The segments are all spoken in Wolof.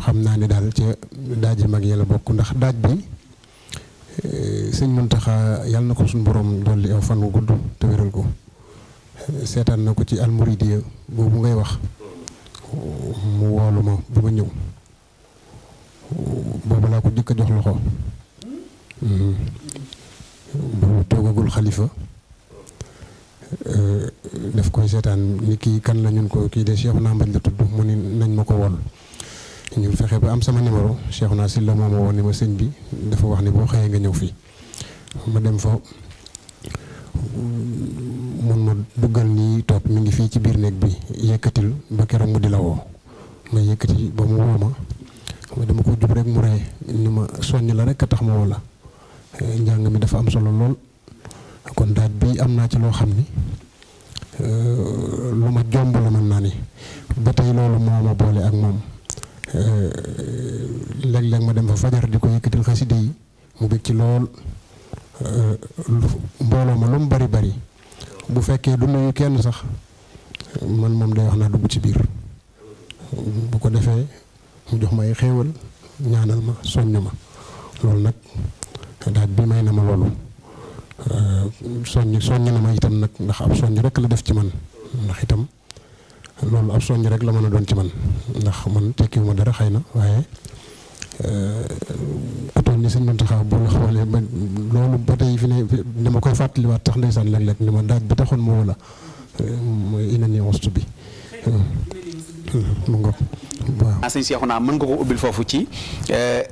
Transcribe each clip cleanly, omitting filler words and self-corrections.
xam naa ne daal ca daaj mag yi la bokk ndax daaj bi sëñ Muntaxa yàlla na ko suñu borom dolli aw fan wu gudd te wéral ko seetaan na ko ci almuridiya boobu ngay wax mu woolu ma bu ma ñëw boobu laa ko jëkk a jox loxo boobu toogagul xalifa daf koy seetaan ni kii kan la ñun ko kii de Cheikhouna Mbaj la tudd mu ni nañ ma ko wool ñu fexe ba am sama numéro Cheikhouna Sylla moo ma woon ni ma sëñ bi dafa wax ni boo xëyee nga ñëw fii ma dem fa mun ma duggal nii toog mi ngi fii ci biir néeg bi yëkkatil ba keroog mu di la woo ma yëkkati ba mu woo ma dama ko jub rek mu rey ni ma soññ la rek a tax ma woo la njàng mi dafa am solo lool kon daaj bi am naa ci loo xam ni lu ma jomb la mën naa ni ba tey loolu moo ma boole ak moom léeg-léeg ma dem fa fajar di ko yëkkatil xaside yi mu bëgg ci lool mbooloo ma lu mu bari bari bu fekkee du nuyu kenn sax man moom day wax naa dugg ci biir bu ko defee mu jox ma ay xéewal ñaanal ma soññ ma loolu nag daaj bi may na ma loolu soññ na ma itam nag ndax ab soññ rek la def ci man ndax itam loolu ab soññ rek la mën a doon ci man ndax man tekkiwuma dara xëy na waaye ku toll ni sëñ Muntaxa boo la xoolee ba loolu ba tey fi ne dama koy fàttaliwaat tax ndeysaan léeg-léeg ni ma daaj bi taxoon ma wala mooy inani ostu bi mu ngoog waaw. sëñ Cheikhouna mën nga ko ubbil foofu ci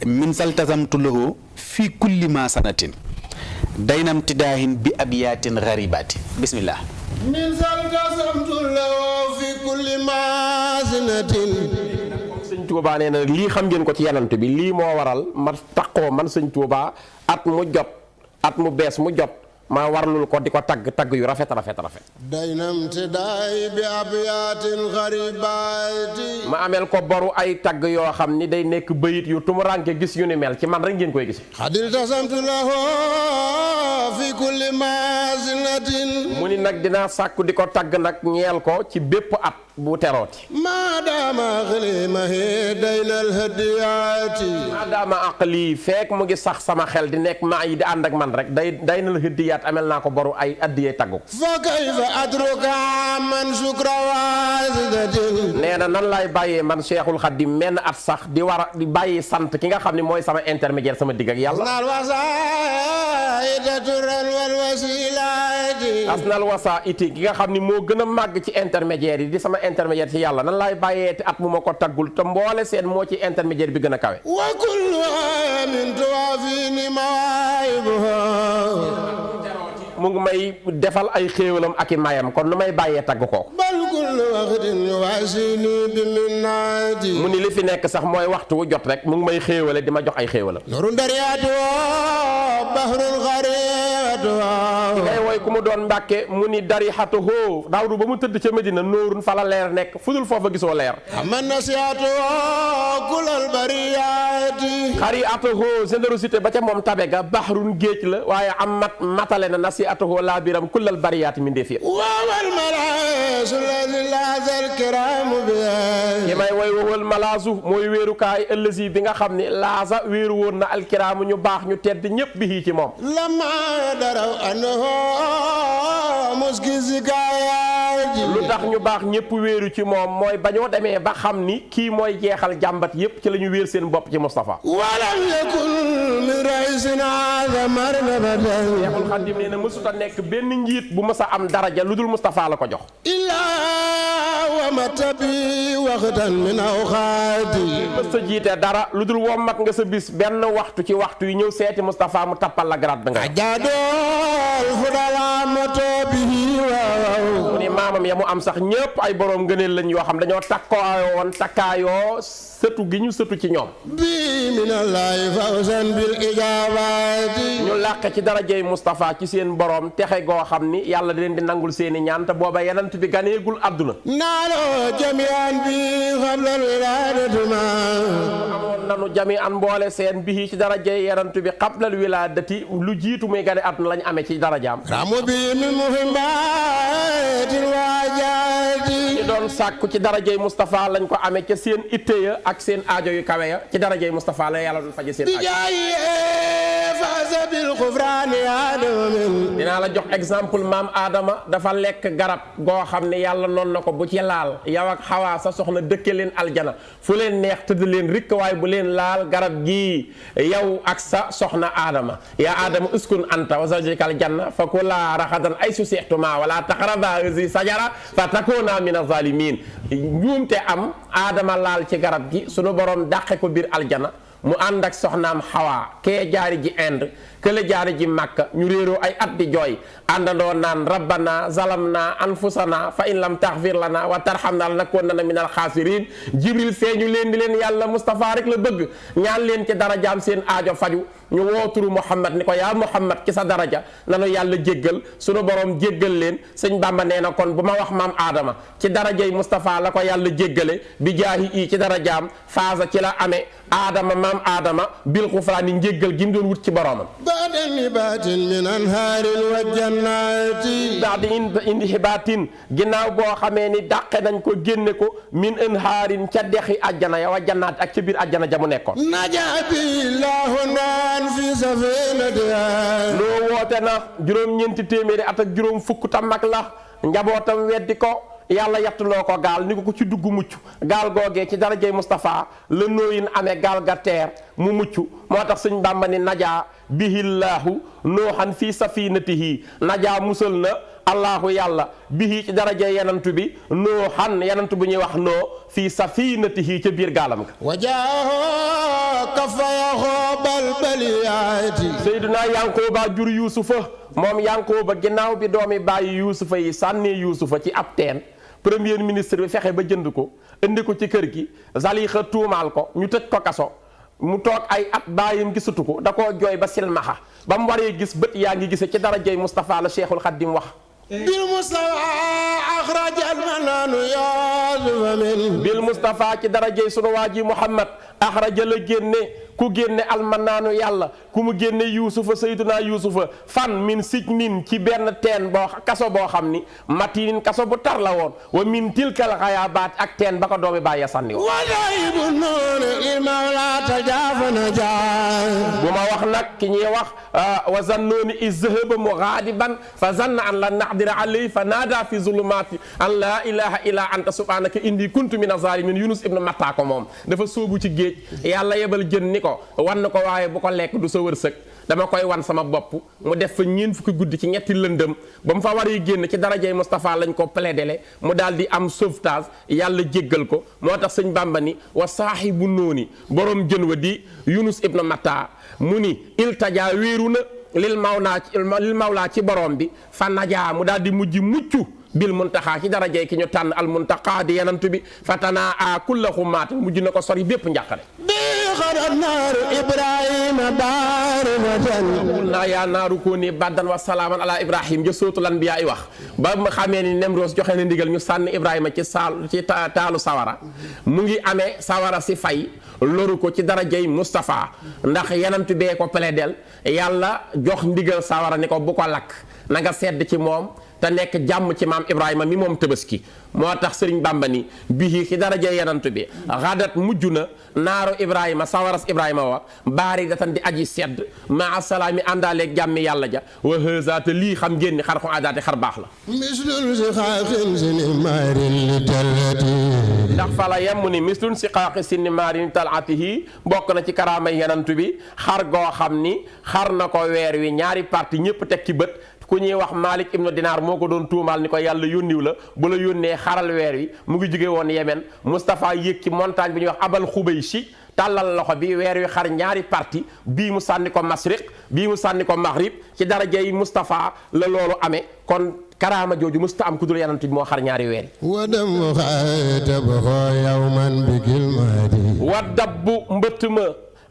min saltazamtu lahu fi kulli ma sanatin daynam tidaahin bi abiyaatin garibaati bismillah. min saltazamtu lahu fi kulli ma sanatin. sëñ Touba nee na lii xam ngeen ko ci yanant bi lii moo waral ma takkoo man sëñ Touba at mu jot at mu bees mu jot ma warlul ko di ko tagg yu rafet. daynam te daay bi abiyaatin xaribaati. ma ameel ko boru ay tagg yoo xam ni day nekk bëyit yu tumuranke gis yu ni mel ci man rek ngeen koy gis. xadil tasamtu lahu fi kulli mazinatin. mu ni nag dinaa sàkku di ko tagg nag ñeel ko ci bépp at bu terooti. maadaama xalimahi daynal hadiyaati. maadaama aqli fekk mu ngi sax sama xel di nekk maa yi di ànd ak man rek daynal hadiyaat amel naa ko boru ay addiyee taggu. fa kayfa atruka man sukra waasidatin. nee na nan laay bàyyee man Cheikhul Khadim menn at sax di war a di bàyyi sant ki nga xam ne mooy sama intermédiaire sama digg ak yàlla. asnal wasa iti ki nga xam ni moo gën a màgg ci intermédiaire yi di sama intermédiaire ci yàlla nan laay bàyyee te at mu ma ko taggul te mboole seen moo ci intermédiaire bi gën a kawe. wa kullu amin tuwafini mawaayibuha. mu ngi may defal ay xéewalam ak i mayam kon nu may bàyyee tagg ko. bal kullu waqtin yuwasini bi minnaati. mu ni li fi nekk sax mooy waxtu wu jot rek mu ngi may xéewale di ma jox ay xéewalam. nurun dariyaatu bahrul xariatu. ki ngay woy ku mu doon mbàkke mu ni darixatu hoo daawdu ba mu tëdd ca Medina nóorun fa la leer nekk fudul foofa gisoo leer. aman nasiatu kulal bariyaati. xariatu hoo générosité ba ca moom tabe ga bahrun géej la waaye am matale na nasiatu laa biram kullal bariyaati min def yëpp. waawal malaasu lazi laazal kiraamu bi. ki may woy wawal malaasu mooy wéerukaay ëllësi bi nga xam ni laasa wéeru woon na alkiraamu ñu baax ñu tedd ñëpp bi ci moom. lama daraw annahu muski zikaayaati. lu tax ñu baax ñëpp wéeru ci moom mooy bañoo demee ba xam ni kii mooy jeexal jàmbat yëpp ci la ñu wéer seen bopp ci Moustapha. walam yakun min raisin aza martabatan. Cheikhul Khadim nee na mësut a nekk benn njiit bu mës a am daraja lu dul Moustapha la ko jox. illaa wa matabi waxtan min awqaati. mës a jiite dara lu dul wommat nga sa bis benn waxtu ci waxtu yi ñëw seeti Moustapha mu tappal la grade nga. ajadool fudala matabihi waaw. mu ni maamam ya mu am sax ñëpp ay borom ngëneel lañ yoo xam dañoo takkaayoo sëtu gi ñu sëtu ci ñoom. bi minallahi fawzan bil ijaabati. ñu làq ci darajey Moustapha ci seen borom texe goo xam ni yàlla di leen di nangul seeni ñaan te booba yenant bi ganeegul àdduna. naaloo jamian bi xablal wilaadati ma. amoon na naanu jami an mboole seen bihi ci daraja yenantu bi qablal wiladati lu jiitu muy gane at lañ amee ci darajaam ramu bi min muhimmatin waajati ñi doon sàkku ci darajay Moustapha lañ ko amee ca seen itte ya ak seen aajo yu kawe ya ci darajay Moustapha la yàlla doon faje seen aajo dinaa la jox exemple maam Adama dafa lekk garab goo xam ne yàlla noon na ko bu ci laal yow ak Xawaa sa soxna dëkke leen aljana fu leen neex tëdd leen rikk waaye bu leen laal garab gii yow ak sa soxna Adama yaa Adama uskun anta wa zawjuka aljanna fa kulaa raxadan ay su seextuma wala taqraba hazihi sajara fa takuna min azalimin njuumte am Adama laal ci garab gi sunu borom dàqe ko biir aljana mu ànd ak soxnaam Xawaa kee jaari ji Inde kële jaari ji Makka ñu réeroo ay at di jooy àndandoo naan rabbana zalamna anfusana fa in lam taxfir lana wa tarhamna lanakunanna min alxaasirin jibril feeñu leen di leen yàlla Moustapha rek la bëgg ñaan leen ci darajaam seen aajo faju ñu wooturu Muhammad ni ko yaa Muhammad ci sa daraja nanu yàlla jéggal sunu borom jéggal leen sëñ Bamba nee na kon bu ma wax maam Adama ci darajay Moustapha la ko yàlla jéggale bi jaahi ii ci darajaam faasa ci la amee Adama maam Adama bil xufraani njéggal gi mu doon wut ci boromam baada nibaatin min anhaarin wa jannaati baada indi xibaatin ginnaaw boo xamee ni dàqe nañ ko génne ko min anhaarin ca dexi àjjana ya wa jannaati ak ca biir àjjana ja mu nekkoon najaabillahu naan fi safinatiha loo woote na juróom-ñeenti téeméeri at ak juróom fukk tam mag la njabootam weddi ko yàlla yattuloo ko gaal ni ko ci dugg mucc gaal googee ci darajey Moustapha la nooyin amee gaal ga teer mu mucc moo tax suñ Bàmba ni najaa bihillaahu nooxan fii safinatihi najaa musal na allahu yàlla bihi ci darajey yenantu bi nooxan yenantu bu ñuy wax noo fii safinatihi ca biir gaalam ga wajaaho kafa yaxoobal baliyaati Seydina Yankooba jur Yuusufa moom Yankooba ginnaaw bi doomi bàyyi Yuusufa yi sànnee Yuusufa ci ab teen premier ministre bi fexe ba jënd ko indi ko ci kër gi Zalixa tuumaal ko ñu tëj ko kaso mu toog ay at bàyyim gisatu ko da koo jooy ba silmaxa ba mu waree gis bët yaa ngi gise ci darajey Moustapha la Cheikhul Khadim wax bil Mustafa axrajal manaanu Yuusufa min bil Mustafa ci darajey sunu waa ji Muhammad axraja la génne ku génne almanaanu yàlla ku mu génne Yuusufa Sayyiduna Yuusufa fan min sijnin ci benn teen boo kaso boo xam ni matinin kaso bu tar la woon wa min tilkal xayaabaat ak teen ba ko doomi bàyyi sànni woon wadaybu noonu il mawla tajaafana jaa bu ma wax nag ki ñuy wax wa zannooni iz zahaba mughadiban fa zanna an lan naqdira alayhi fa naada fi zulumaati an laa ilaha illa anta subhanaka inni kuntu min azalimin Yunus ibn Matta ko moom dafa sóobu ci géej yàlla yebal jën ni ko wan ko waaye bu ko lekk du sa wërsëg dama koy wan sama bopp mu def fa ñeent fukki guddi ci ñetti lëndëm ba mu fa waree génn ci darajey Moustapha lañ ko plaidele mu daal di am sauvetage yàlla jéggal ko moo tax sëñ Bàmba ni wa saahibu nooni borom jën wa di Yunus ibn Matta mu ni iltaja wéeru na lil mawlaa ci borom bi fa najaa mu daal di mujj mucc bil muntaxaa ci darajey ki ñu tànn al muntaxaa di yenantu bi fatana a kulla xumaat mujj na ko sori bépp njàqare naaru Ibrahima baarumatan naa yaa naaru koo ni baddan wa salaaman ala Ibrahim ja sootul anbiyaa yi wax ba ma xamee ni Nemroos joxe na ndigal ñu sànni Ibrahima ci taalu sawara mu ngi amee sawara si fay loru ko ci darajey Moustapha ndax yenantu bee ko plaidel yàlla jox ndigal sawara ni ko bu ko lakk na nga sedd ci moom te nekk jàmm ci maam Ibrahima mi moom Tabaski moo tax Sëriñ Bàmba ni bii ci daraja yenantu bi xadat mujj na naaru Ibrahima sawaras Ibrahima wa baari datan di aji sedd maa salaami àndaaleeg jàmmi yàlla ja wa hëzaate lii xam ngeen ni xar xu àddaate xar baax la mislun si xaaxin si ni maarin li talati ndax fala yemm ni mislun si xaaxi si ni maarin talatihi bokk na ci karaamay yenantu bi xar goo xam ni xar na ko weer wi ñaari parti ñëpp teg ci bët ku ñuy wax Malik ibnu Dinaar moo ko doon tuumaal ni ko yàlla yónniw la bu la yónnee xaral weer wi mu ngi jóge woon Yemen Moustapha yéeg ci montagne bi ñuy wax Abal Xubayshi tàllal loxo bi weer wi xar ñaari parti bii mu sànni ko Masriq bii mu sànni ko Maghrib ci daraja yi Moustapha la loolu amee kon karaama jooju musta am ku dul yanant bi moo xar ñaari weer yi wa dam xaatabaxoo yawman bi kilmaati wa dabbu mbëtt ma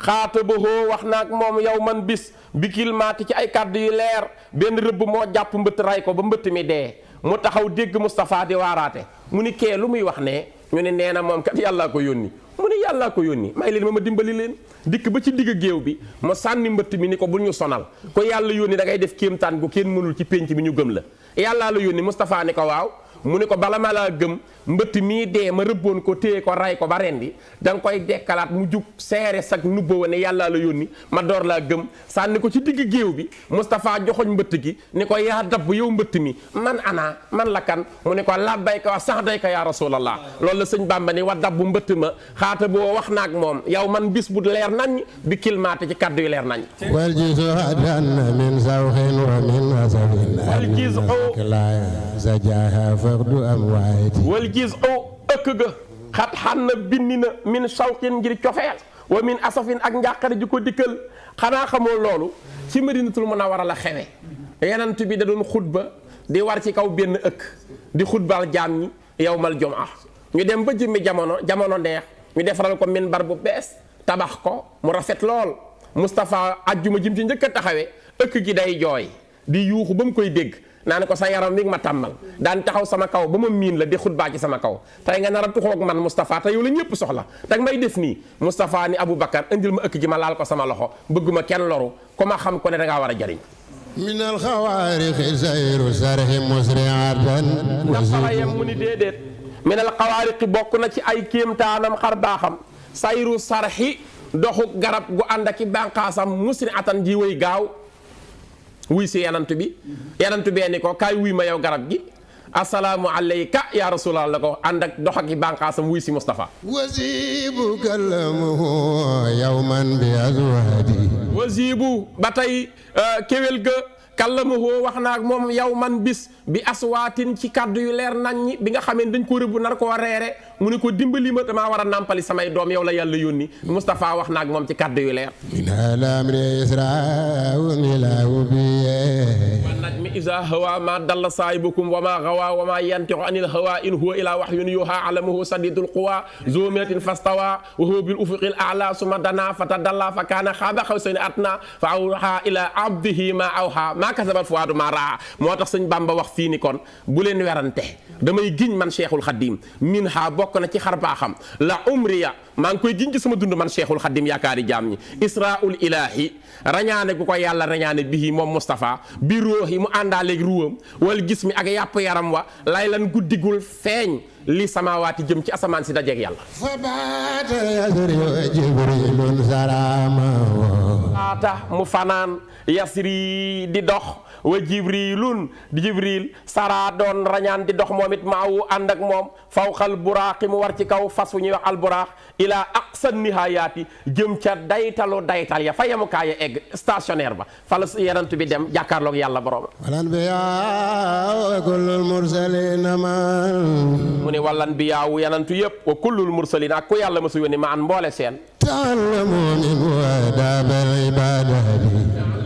xaata bahoo wax naag moom yow man bis bi kilmaati ci ay kàddu yu leer benn rëbb moo jàpp mbëtt ray ko ba mbëtt mi dee mu taxaw dégg Moustapha di waaraate mu ni kee lu muy wax ne ñu ne nee na moom kat yàllaa ko yónni mu ne yàllaa ko yónni may leen ma dimbali leen dikk ba ci digg géew bi ma sànni mbëtt mi ni ko bul ñu sonal ko yàlla yónni da ngay def kéemtaan gu kenn mënul ci pénc bi ñu gëm la yàllaa la yónni Moustapha ni ko waaw mu ne ko bala ma laa gëm mbëtt mii dee ma rëbboon ko téye ko ray ko ba rendi da nga koy dekkalaat mu jug seere sag nubba ne yàllaa la yónni ma door laa gëm sànni ko ci digg géew bi Moustapha joxoñ mbëtt gi ni ko yaa dabb yow mbëtt mi man ana man la kan mu ne ko labbayka wa saxdayka yaa rasulallah loolu la sëñ Bamba ni wa dabbu mbëtt ma xaata boo wax naak moom yow man bis bu leer nañ bi kilmaate ci kaddu yu leer nañ wal jisu hadan min sawxin wa min asabin wal jisu zajaha fardu amwaati wal gis ëkk ga xat xan na bindi na min sawqin ngir cofeel wa min asafin ak njàqare ji ko dikkal xanaa xamoo loolu ci Madinatul Munawwara la xewe yenant bi da doon xutba di war ci kaw benn ëkk di xutbal jaam ñi yawmal jumaa ñu dem ba jëmmi jamono neex ñu defaral ko minbar bu bees tabax ko mu rafet lool Moustapha ajjuma jim ci njëkk a taxawee ëkk gi day jooy di yuuxu ba mu koy dégg naa ne ko sa yaram wi ma tàmmal daan taxaw sama kaw ba ma miin la di xutbaa ci sama kaw tey nga nar a tuxoog man Moustapha te yow la ñëpp soxla teg may def nii Moustapha ni Aboubacar indil ma ëkk gi ma laal ko sama loxo bëgguma kenn loru ko ma xam ko ne dangaa war a jariñ min alxawaariqi sayru sarhi musriatan ndax sala yem mu ni déedéet min alxawaariqi bokk na ci ay kéemtaanam xar baaxam sayru sarhi doxu garab gu ànd ak i bànqaasam musriatan ji way gaaw wuy si yanantu bi yanantu bee ni ko kaay wuy ma yow garab gi asalaamu alayka ya rasulallah la ko ànd ak dox ak i bànqaasam wuy si Moustapha wasibu kallamuhu yawman bi azwadi wasibu ba tey kéwél ga kallamahu wax naa ak moom yow man bis bi aswaatin ci kaddu yu leer nañ ñi bi nga xamee dañ ko rëbb nar koo reere mu ne ko dimbali ma damaa war a nàmpali samay doom yow la yàlla yónni Moustapha wax naa ak moom ci kaddu yu leer min alamri israa milahu biye wan najmi iza hawa ma dalla saahibukum wa ma gawa wa ma yantiqu anil hawa in huwa ila wahyun yuha alamuhu sadidul quwa zu miratin fastawa wa huwa bil ufuqil a'la summa dana fatadalla fa kana xaaba xawsayni atna fa awha ila abdihi ma awha maa kasabal fuwaadu maa raa moo tax sëñ Bamba wax fii ni kon bu leen werante damay giñ man Cheikhul Khadim min ha bokk na ci xar baaxam la umriya maa ngi koy giñ ci sama dund man Cheikhul Khadim yaakaari jaam ñi israul ilahi rañaane gu ko yàlla rañaane bihi moom Moustapha bi ruuhi mu àndaaleeg ruwam wal gis mi ak yàpp yaram wa lay lan guddigul feeñ li samawaati jëm ci asamaan si dajeeg yàlla fa baata yasri jibrilun sarama baata mu fanaan yasri di dox wa jibrilun di jibril sara doon rañaan di dox moom it maawu ànd ak moom fawqal buraaqi mu war ci kaw fas wu ñuy wax al buraaq ila aqsa nihayaati jëm ca daytalu daytal ya fa yemukaay ya egg stationnaire ba fa la yenant bi dem jàkkaarloog yàlla borom wal anbiyaa wa kullul mursalina man mu ne wal anbiyaa wu yenantu yëpp wa kullul mursalina ak ku yàlla ma su yónni ma an mboole seen ta'allamu min adaabil ibaadati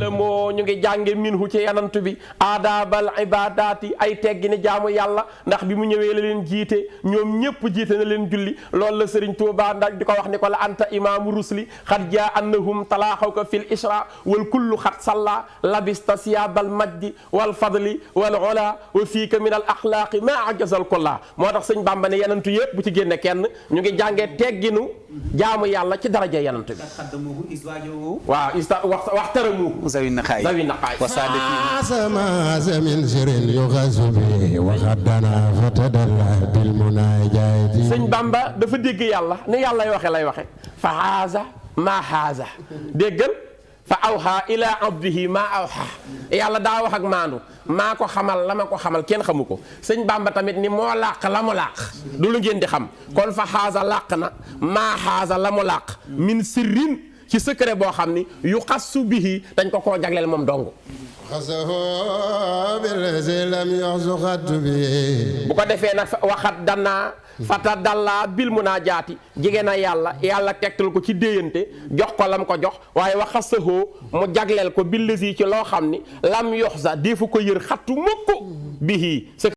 la moo ñu ngi jànge minhu ci yanantu bi aadaabal ibadaati ay teggini jaamu yàlla ndax bi mu ñëwee la leen jiite ñoom ñëpp jiite na leen julli loolu la Serigne Touba ndax di ko wax ni ko la anta imaamu rusli xat jaa annahum talaaxawka fil isra wal kullu xat salla labista siyaabal majdi wal fadli wal ola wa fiika min al axlaaqi ma ajazal kulla moo tax sëñ Bamba ne yanantu yëpp bu ci génne kenn ñu ngi jàngee tegginu jaamu yàlla ci daraja yanantu bi waaw waxtaramu zawi naqaay wasaadati sama min sirin yuxasu bi waxaddana fatadalla bil munajati sëñ Bamba dafa dégg yàlla ni yàlla lay waxe fa haaza maa haaza déggal fa awha ila abdihi maa awha yàlla daa wax ak maandu maa ko xamal la ma ko xamal kenn xamu ko sëñ Bamba tamit ni moo làq la mu làq du lu ngeen di xam kon fa haaza làq na maa haaza la mu làq min sirrin ci secret boo xam ni yu xassu bihi dañ ko koo jagleel moom dong bu ko defee nag waxat danaa fata dalla bil munaajaati jigéen na yàlla tegtal ko ci déyante jox ko lam ko jox waaye waxasahoo mu jagleel ko billesi ci loo xam ni lam yox sa defu ko yër xattu mukk bihi